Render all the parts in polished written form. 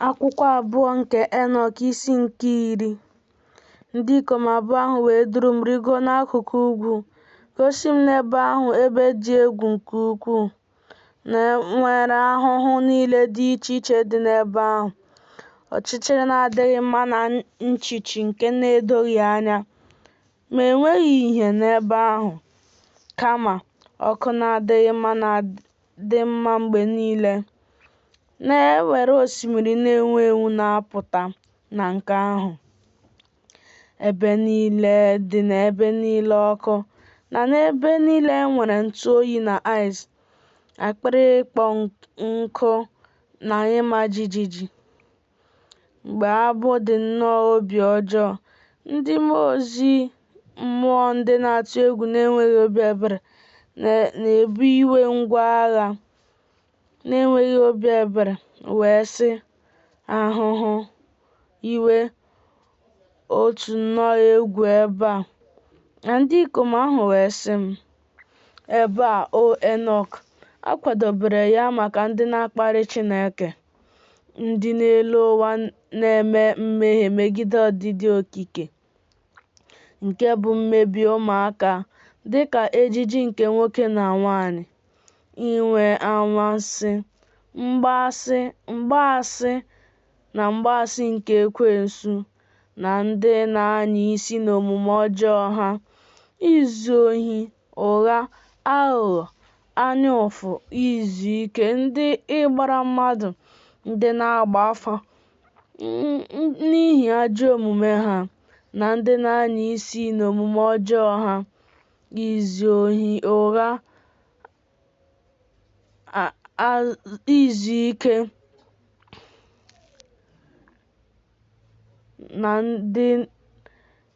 Akwụkwọ abụọ nke Enọk isi nke 10. Ndị ikom abụọ ahụ wee duru m rịgoo n'akụkụ ugwu, gosi m n'ebe ahụ ebe dị egwu nke ukwuu, na nwere ahụhụ nile dị iche iche dị n'ebe ahụ, ọchịchịrị na-adịghị mma na nchichi nke na-edoghị anya, ma enweghị ìhè n'ebe ahụ, kama ọkụ na-adịghị mma na-adị mma mgbe nile, na e nwere osimiri na-enwu enwu na-apụta na nke ahụ. Ebe nile dị n'ebe nile ọkụ, na n'ebe nile e nwere ntụ oyi na ice, akpịrị ịkpọ nkụ na ịma jijiji. Mgbe abụ dị nnọọ obi ọjọọ, ndị mmụọ ozi mmụọ ndị na-atụ egwu na-enweghị obi ebere na-ebu iwe ngwa agha na-enweghị obi ebere wee sị, Ahụhụ, iwe, otu nnọọ egwu ebe a. Na ndị ikom ahụ wee sị m, Ebe a, O Enọk, a kwadobere ya maka ndị na-akparị Chineke, ndị n'elu ụwa na-eme mmehie megide ọdịdị okike, nke bụ mmebi ụmụaka, dịka ejiji nke nwoke na nwanyị, inwe anwansi, mgbaasị, na mgbaasị nke ekwensu, na ndị na-anya isi n'omume ọjọọ ha, izu ohi, ụgha, aghụghọ, anya ụfụ, izu ike, ndị ịgbara mmadụ, ndị na-agba afa n'ihi ajọ omume ha, na ndị na-anya isi n'omume ọjọọ ha, izu ohi, ụgha, izu ike, na ndị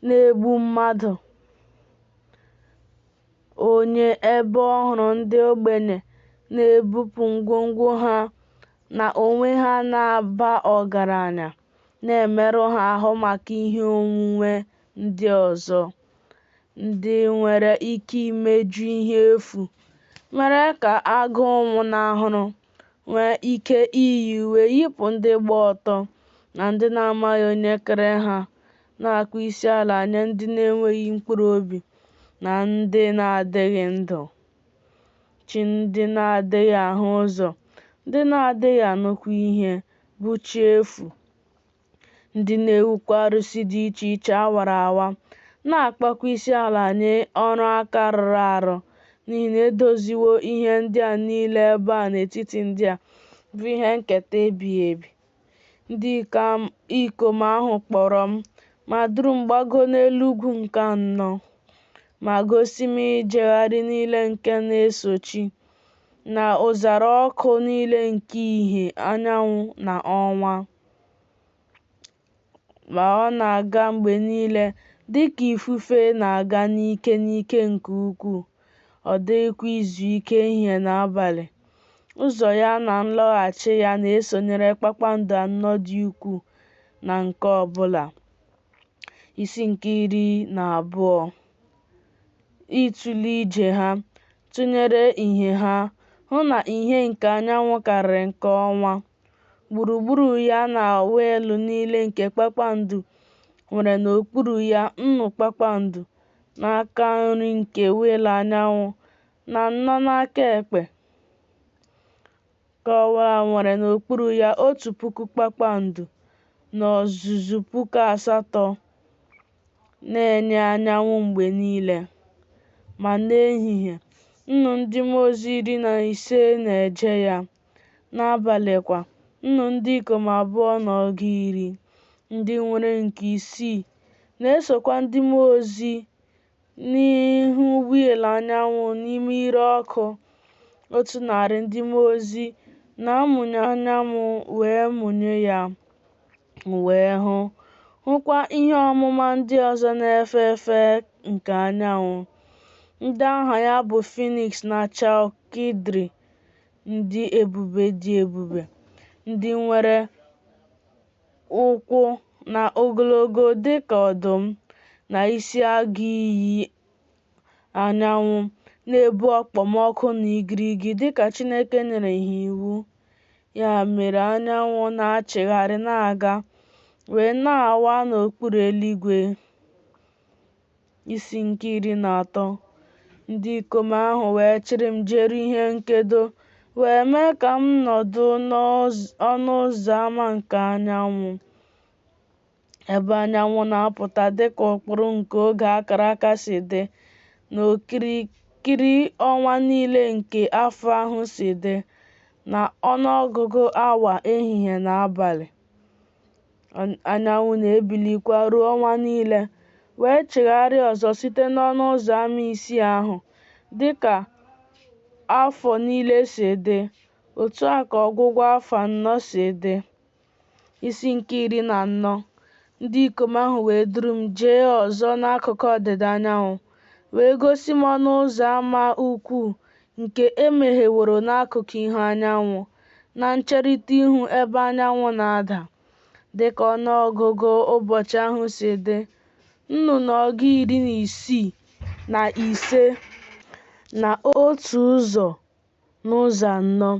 na-egbu mmadụ, onye ebe ọ hụrụ ndị ogbenye na-ebupụ ngwongwo ha na onwe ha na-aba ọgaranya, na-emerụ ha ahụ maka ihe onwunwe ndị ọzọ, ndị nwere ike imeju ihe efu, mere ka agụụ nwụnahụrụ, nwee ike iyi uwe yipụ ndị gba ọtọ na ndị na-amaghị onye kere ha, na-akpọ isiala nye ndị na-enweghị mkpụrụ obi na ndị na-adịghị ndụ, chi ndị na-adịghị ahụ ụzọ, ndị na-adịghị anụkwa ihe, bụ chi efu, ndị na-ewukwa arụsị dị iche iche a wara awa, na-akpọkwa isiala nye ọrụ aka rụrụ arụ, n'ihi na e doziwo ihe ndị a niile ebe a n'etiti ndị a, bụ ihe nketa ebighị ebi. Ndị ikom ahụ kpọrọ m ma duru m gbagoo n'elu ugwu nke anọ, ma gosi m ijegharị niile nke na-esochi, na ụzara ọkụ niile nke ìhè anyanwụ na ọnwa. Ma ọ na-aga mgbe niile dị ka ifufe na-aga n'ike n'ike nke ukwuu, ọ dịghịkwa izu ike ehihie na abalị. Ụzọ ya na nlọghachi ya na-esonyere kpakpando anọ dị ukwuu na nke ọ bụla. Isi nke 12. Ịtụle ije ha, tụnyere ìhè ha, hụ na ìhè nke anyanwụ karịrị nke ọnwa. Gburugburu ya na wiil niile nke kpakpando nwere n'okpuru ya nnu kpakpando, n'aka nri nke wiil anyanwụ, na anọ n'aka ekpe nke ọbụla nwere n'okpuru ya 1000 kpakpando, n'ozuzu 8000, na-enye anyanwụ mgbe niile. Ma n'ehihie, nnu ndị mmụọ ozi 15 na-eje ya, n'abalị kwa, nnu ndị ikom abụọ na ọgụ iri, ndị nwere nku isii, na-esokwa ndị mmụọ ozi n'ihu wiil anyanwụ n'ime ire ọkụ, 100 ndị mmụọ ozi na-amụnye anyanwụ wee mụnye ya. M wee hụ, hụkwa ihe ọmụma ndị ọzọ na-efe efe nke anyanwụ, ndị aha ya bụ Phoenix na Chalkidri, ndị ebube dị ebube, ndị nwere ụkwụ na ogologo dị ka ọdụm, na isi agụ iyi anyanwụ, na-ebu okpomọkụ na igirigi dịka Chineke nyere ha iwu, Ya mere anyanwụ na-achịgharị na-aga, wee na-awa n'okpuru eluigwe. Isi nke 13. Ndị ikom ahụ wee chịrị m jeruo ihe nkedo wee mee ka m nọdụ n'ọnụ ụzọ ama nke anyanwụ, ebe anyanwụ na-apụta dịka ụkpụrụ nke oge a kara aka si dị, na okirikiri ọnwa niile nke afọ ahụ si dị, na ọnụọgụgụ awa ehihie na abalị. Anyanwụ na-ebilikwa ruo ọnwa niile, wee chigharịa ọzọ site n'ọnụ ụzọ ama isii ahụ, dịka afọ niile si dị, otu a ka ọgwụgwụ afọ anọ si dị. Isi nke 14. Ndị ikom ahụ wee duru m jee ọzọ n'akụkụ ọdịda anyanwụ, wee gosi m ọnụ ụzọ ama ukwu nke e megheworo n'akụkụ ihu anyanwụ, na ncherịta ihu ebe anyanwụ na-ada, dịka ọnụọgụgụ ụbọchị ahụ si dị, nnu na ọgụ iri na isii na ise na otu ụzọ n'ụzọ anọ.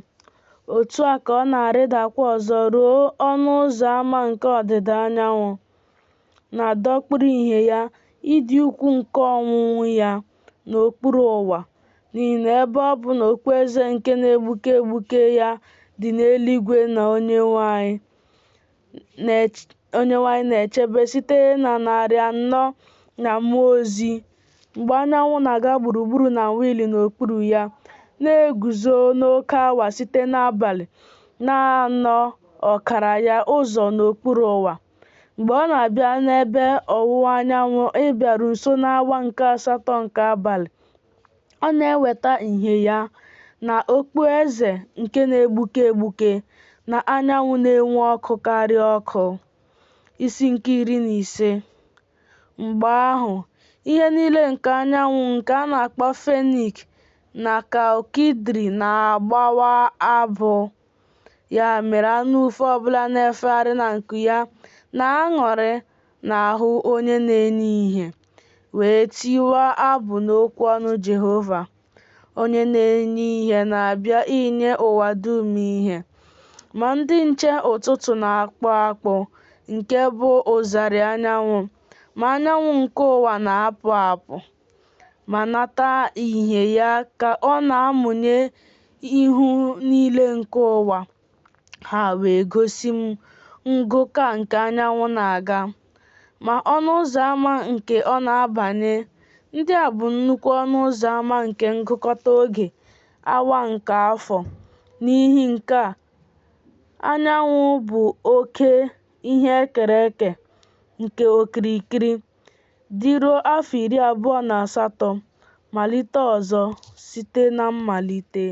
Otu a ka ọ na-arịdakwa ọzọ ruo ọnụ ụzọ ama nke ọdịda anyanwụ, na-adọkpụrụ ìhè ya, ịdị ukwuu nke onwunwu ya, n'okpuru ụwa, n'ihi na ebe ọ bụ na okpueze nke na-egbuke egbuke ya dị n'eluigwe na Onyenwe anyị na-echebe site na 400 na mmụọ ozi, mgbe anyanwụ na-aga gburugburu na wiil n'okpuru ya, na-eguzo n'oke awa site n'abalị, na-anọ ọkara ya ụzọ n'okpuru ụwa. Mgbe ọ na-abịa n'ebe ọwụwa anyanwụ ịbịaru nso n'awa nke asatọ nke abalị, ọ na-eweta ìhè ya, na okpueze nke na-egbuke egbuke, na anyanwụ na-enwu ọkụ karịa ọkụ. Isi nke 15. Mgbe ahụ, ihe niile nke anyanwụ nke a na-akpọ Fenik na Kalkidri na-agbawa abụ. Ya mere anụ ufe ọbụla na-efegharị na nku ya na-aṅụrị n'ahụ onye na-enye ìhè, wee tiwa abụ n'okwu ọnụ Jehova. Onye na-enye ìhè na-abịa inye ụwa dum ìhè. Ma ndị nche ụtụtụ na-akpụ akpụ, nke bụ ụzarị anyanwụ, ma anyanwụ nke ụwa na-apụ apụ, ma nata ìhè ya ka ọ na-amụnye ihu niile nke ụwa. Ha wee gosi m ngụkọ nke anyanwụ na-aga, ma ọnụ ụzọ ama nke ọ na-abanye. Ndị a bụ nnukwu ọnụ ụzọ ama nke ngụkọta oge awa nke afọ. N'ihi nke a, anyanwụ bụ oke ihe e kere eke nke okirikiri, dịruo afọ 28, malite ọzọ site na mmalite.